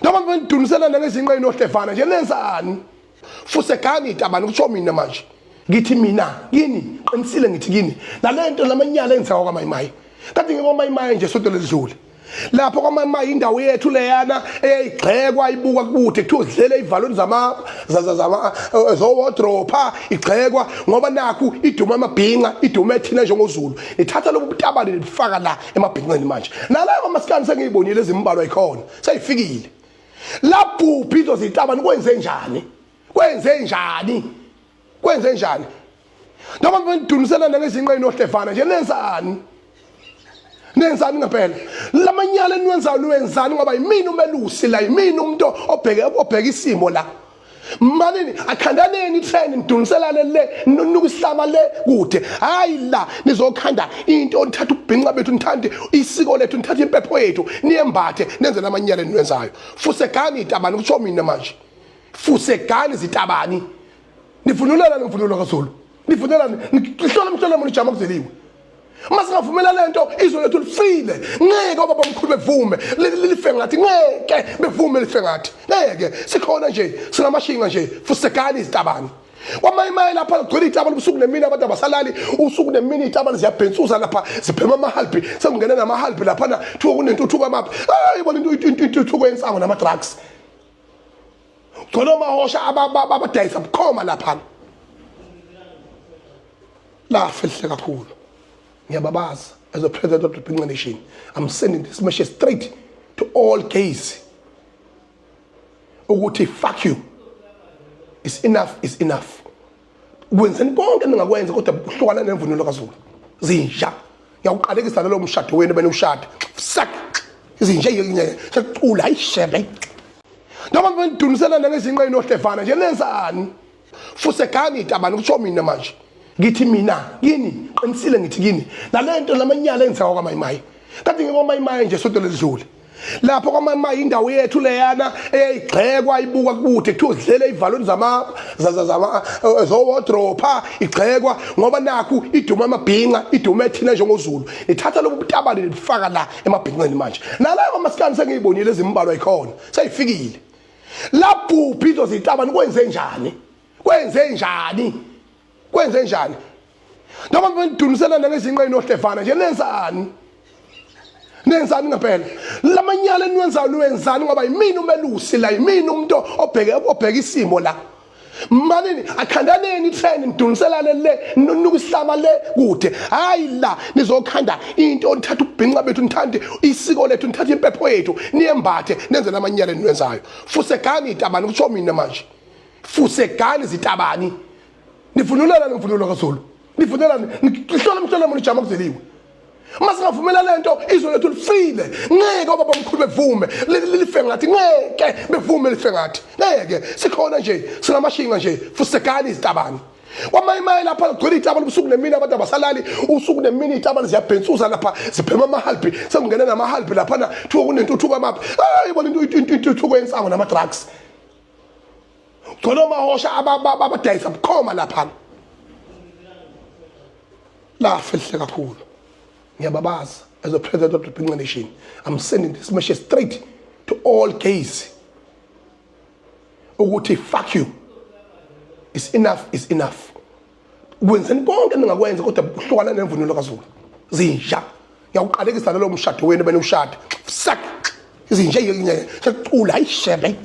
Noma niduniselana ngezinqa inohlevana nje, nenzani? Fusegani itabani, kusho mina manje. Ngithi mina kini, qinisile ngithi kini, nalento lamanyala enziwa kwaMayimayi. Kade ngikwaMayimayi nje sonto ledlule. Lapho kwaMayimayi indawo yethu leyana eyayigxekwa ibukwa kude, kuthiwa zidlele ivalweni zama zama zowardrobe, igxekwa ngoba nakhu iduma amabhinca, idume thina njengoZulu. Nithatha lobu butabane nifaka la emabhinqeni manje. Nalabo masikani sengiyibonile ezimbalwa ikhona, seyifikile. Labhubhi izo zitabane, kwenze njani? Kwenze njani? Kwenze njani? Noma niduniselana ngezinqa inohlevana nje, nenzani? Nenzani ngempela? Lamanyala eniwenzayo niwenzani? Ngoba yimina umelusi la, yimina umuntu obheke isimo la. Manini akhandaneni itrend, niduniselane le, nuka isihlama le kude. Hayi la nizokhanda into, nithatha ubhinqa bethu, nithande isiko lethu, nithatha impepho yethu, niyembathe, nenze lamanyala eniwenzayo. Fusegani itabani, kusho mina manje. Fusegani zitabani. Nivunulana nemvunulo kaZulu. Nivunulana nihlola umhlolo umuntu jama kuzeliwe. Uma singavumela lento, izwe lethu lifile. Ngeke obaba omkhulu bevume life ngathi, ngeke bevume life ngathi. Ngeke, sikhona nje, singamashinga nje. Fusegani izitabani. KwaMayimayi lapha kugcwele itabane ubusuku nemini, abantu abasalali usuku nemini, itabane ziyabhensuza lapha, zibhema amahalbi, sekungena namahalbi laphana, kuthiwa kunentuthuko amaphi. Hayi bona intuthuko yensango nama-drugs. Gcwele omahosha abadayisa bukhoma lapha. Lafa elihle kakhulu. Ngiyababaza as a president of the Bhinca Nation. I'm sending this message straight to all gays. Ukuthi fuck you. It's enough, is enough. Kwenzeni konke ningakwenza, kodwa kuhlukana nemvunulo kaZulu. Zinja. Ngiyakuqalekisa lelo mshado wenu beniwushada. Sak. Izinja sekucula ayishebe. Noma niduniselana ngezinqa inohlevana nje, nenzani? Fusegani itabani, kusho mina manje. Ngithi mina kini, qinisile ngithi kini, nalento lamanyala enziwa kwaMayimayi. Kade ngikwaMayimayi nje sonto ledlule. Lapho kwaMayimayi indawo yethu leyana eyayigxekwa ibukwa kude, kuthiwa zidlele ivalweni zama zama zowardrobe, igxekwa ngoba nakhu iduma amabhinca, idume thina njengoZulu. Nithatha lobu butabane nifaka la emabhinqeni manje. Nalabo masikani sengiyibonile ezimbalwa ikhona, seyifikile. Labhubhi izo zitabane, kwenze njani? Kwenze njani? Kwenze njani? Noma niduniselana ngezinqa inohlevana nje, nenzani? Nenzani ngempela? Lamanyala eniwenzayo niwenzani? Ngoba yimina umelusi la, yimina umuntu obheke isimo la. Manini akhandaneni itrend, niduniselane le, nuka isihlama le kude. Hayi la nizokhanda into, nithatha ubhinqa bethu, nithande isiko lethu, nithatha impepho yethu, niyembathe, nenze lamanyala eniwenzayo. Fusegani itabani, kusho mina manje. Fusegani zitabani. Nivunulana nemvunulo kaZulu. Nivunulana nihlola umhlolo umuntu jama kuzeliwe. Uma singavumela lento, izwe lethu lifile. Ngeke obaba omkhulu bevume life ngathi, ngeke bevume life ngathi. Ngeke, sikhona nje, singamashinga nje. Fusegani izitabani. KwaMayimayi lapha kugcwele itabane ubusuku nemini, abantu abasalali usuku nemini, itabane ziyabhensuza lapha, zibhema amahalbi, sekungena namahalbi laphana, kuthiwa kunentuthuko amaphi. Hayi bona intuthuko yensango nama-drugs. Gcwele omahosha abadayisa bukhoma lapha. Lafa elihle kakhulu. Ngiyababaza as a president of the Bhinca Nation. I'm sending this message straight to all gays. Ukuthi fuck you. It's enough, is enough. Kwenzeni konke ningakwenza, kodwa kuhlukana nemvunulo kaZulu. Zinja. Ngiyakuqalekisa lelo mshado wenu beniwushada. Sak. Izinja sekucula ayishebe.